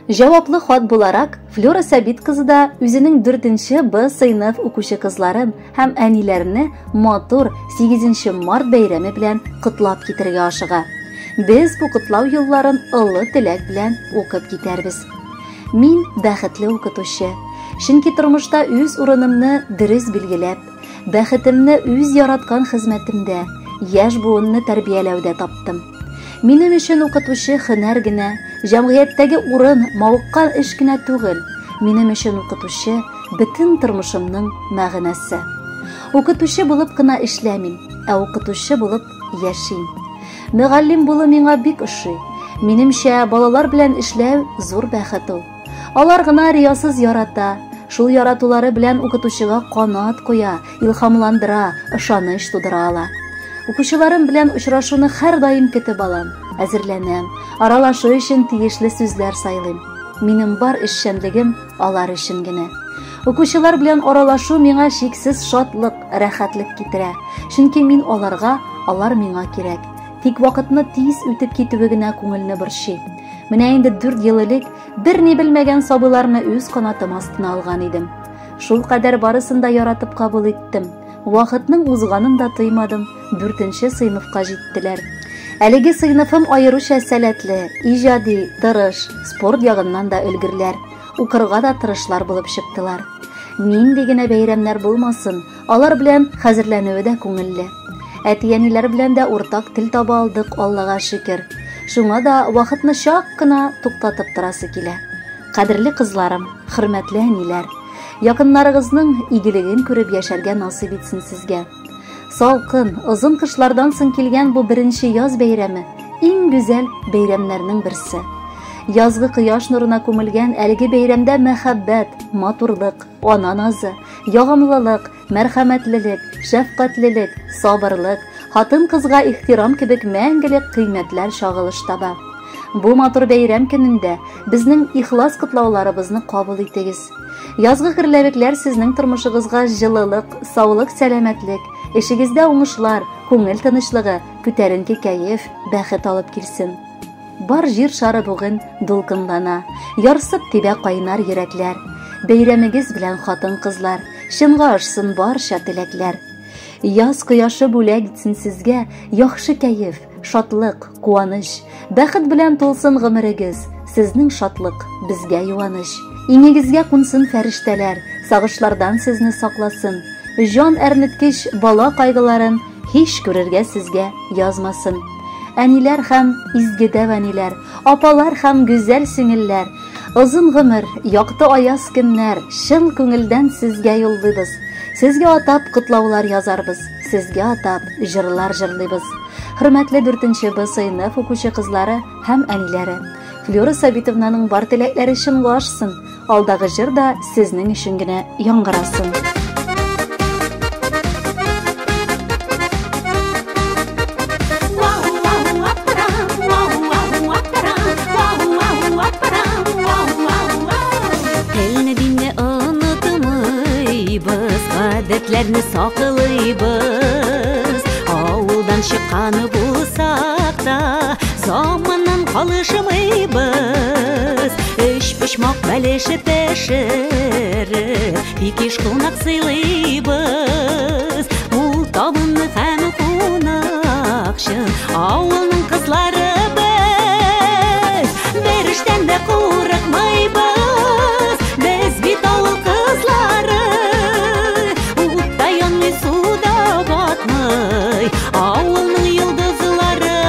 Җаваплы хат буларак, Флюра Сәбит кызы да үзенең 4 Б сыйныф укучы кызларын һәм әниләрне матур 8 март бәйрәме белән котлап китергә ашыга. Без бу котлау юлларын олы теләк белән укып китәрбез. Мин бәхетле укытучы, чөнки тормышта үз урынымны дөрес билгеләп, бәхетемне үз яраткан хезмәтемдә, яшь буынны тәрбияләүдә таптым. Минем өчен укытучы һөнәр генә, җәмгыятьтәге урын, мавыккан эш кенә түгел. Минем өчен укытучы бөтен тормышымның мәгънәсе. Укытучы булып кына эшләмим, ә укытучы булып яшим. Мөгаллим булу миңа бик ошый. Минемчә, балалар белән эшләү зур бәхет ул. Алар гына риясыз ярата, шул яратулары белән укытучыга канат куя, илһамландыра, ышаныч тудыра ала. Укучыларым белән очрашуны һәрдаим көтеп алам, әзерләнәм, аралашу өчен тиешле сүзләр сайлыйм. Минем бар эшчәнлегем алар өчен генә. Укучылар белән аралашу миңа чиксез шатлык, рәхәтлек китерә. Чөнки мин аларга, алар миңа кирәк. Тик вакытны тиз үтеп китүе генә күңелне борчый. Менә инде 4 ел элек берни белмәгән сабыйларны үз канатым астына алган идем. Шул кадәр барысын да яратып кабул иттем. Вакытның узганын да тоймадым, 4 сыйныфка җиттеләр. Әлеге сыйныфым аеруча сәләтле, иҗади, тырыш, спорт ягыннан да өлгерләр, укырга да тырышлар булып чыктылар. Нинди генә бәйрәмнәр булмасын, алар белән хәзерләнүе дә күңелле. Әти-әниләр белән дә уртак тел таба алдык, Аллага шөкер. Шуңа да вакытны чак кына туктатып торасы килә. Кадерле кызларым, хөрмәтле әниләр, якыннарыгызның игелеген күреп яшәргә насыйп итсен сезгә. Салкын, озын кышлардан соң килгән бу беренче яз бәйрәме иң гүзәл бәйрәмнәрнең берсе. Язгы кояш нурына күмелгән әлеге бәйрәмдә мәхәббәт, матурлык, ана назы, ягымлылык, мәрхәмәтлелек, шәфкатьлелек, сабырлык, хатын-кызга ихтирам кебек мәңгелек кыйммәтләр чагылыш таба. Бу матур бәйрәм көнендә безнең ихлас котлауларыбызны кабул итегез. Язгы гөрләвекләр сезнең тормышыгызга җылылык, саулык, сәламәтлек, эшегездә уңышлар, күңел тынычлыгы, күтәренке кәеф, бәхет алып килсен. Бар җир шары бүген дулкынлана, ярсып тибә кайнар йөрәкләр. Бәйрәмегез белән хатын-кызлар, чынга ашсын барча теләкләр. Яз кояшы бүләк итсен сезгә яхшы кәеф, шатлык, куаныч. Бәхет белән тулсын гомерегез, сезнең шатлык безгә юаныч. Иңегезгә кунсын фәрештәләр, сагышлардан сезне сакласын. Җан әрнеткеч бала кайгыларын һич күрергә сезгә язмасын. Әниләр һәм изге дәв әниләр, апалар һәм гүзәл сеңелләр, озын гомер, якты аяз көннәр чын күңелдән сезгә юллыйбыз. Сезгә атап котлаулар язарбыз, сезгә атап җырлар җырлыйбыз. Хөрмәтле 4 Б сыйныф укучы кызлары һәм әниләре, Флюра Сабитовнаның бар теләкләре чынга ашсын. Алдагы җыр да сезнең өчен генә яңгырасын. Телне динне онытмыйбыз, гадәтләрне саклыйбыз. Авылдан чыккан булсак та, заманнан калышмыйбыз. Өч почмак бәлеше пешереп, ике кунак сыйлыйбыз. Мул табынны һәм кунакчыл авылның кызлары без. Бер эштән дә курыкмыйбыз, без бит авыл кызлары. Утта янмый, суда батмый авылның йолдызлары.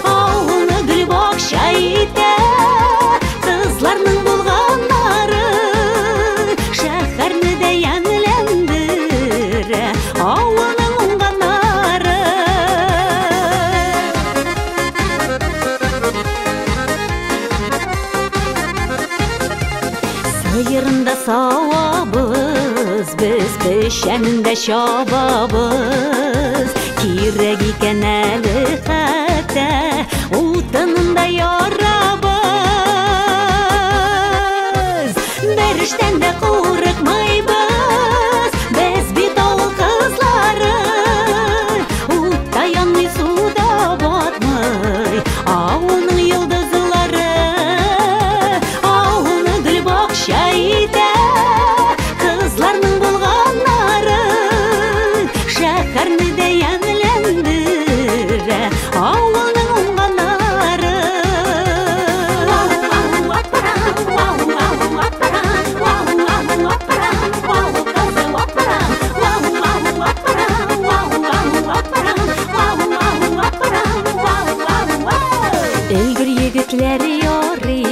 Авылны гөлбакча итә кызларның булганнары. Шәһәрне дә ямьләндерә авылның уңганнары. Сыерын да савабыз, без печәнен дә чабабыз. Кирәк икән әле хәтта утынын да ярабыз. Бер эштән дә курыкмыйбыз, без бит авыл кызлары. Утта янмый, суда батмый авылның йолдызлары. Шәһәрне дә ямьләндерә авылның уңганнары. Өлгер егетләр ярый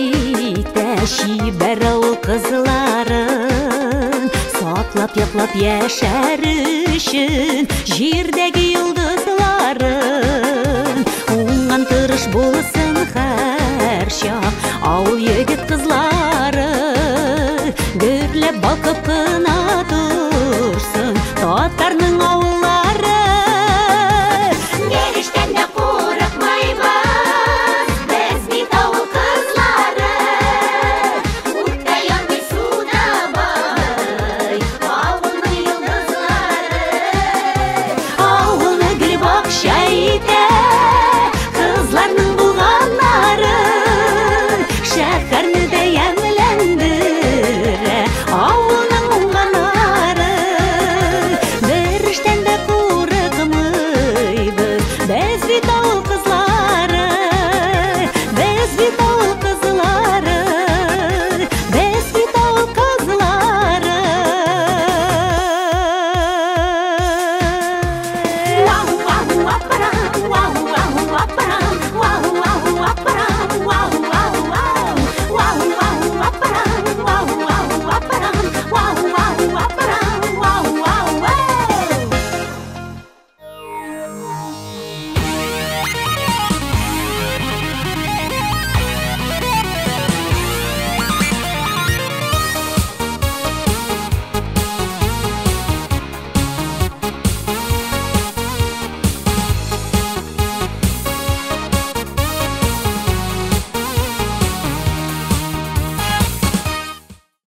итә чибәр авыл кызларын, саклап яклап яшәр өчен җирдәге йолдызларын. Уңган, тырыш булсын һәрчак авыл егет кызлары, гөрләп балкып кына торсын татарның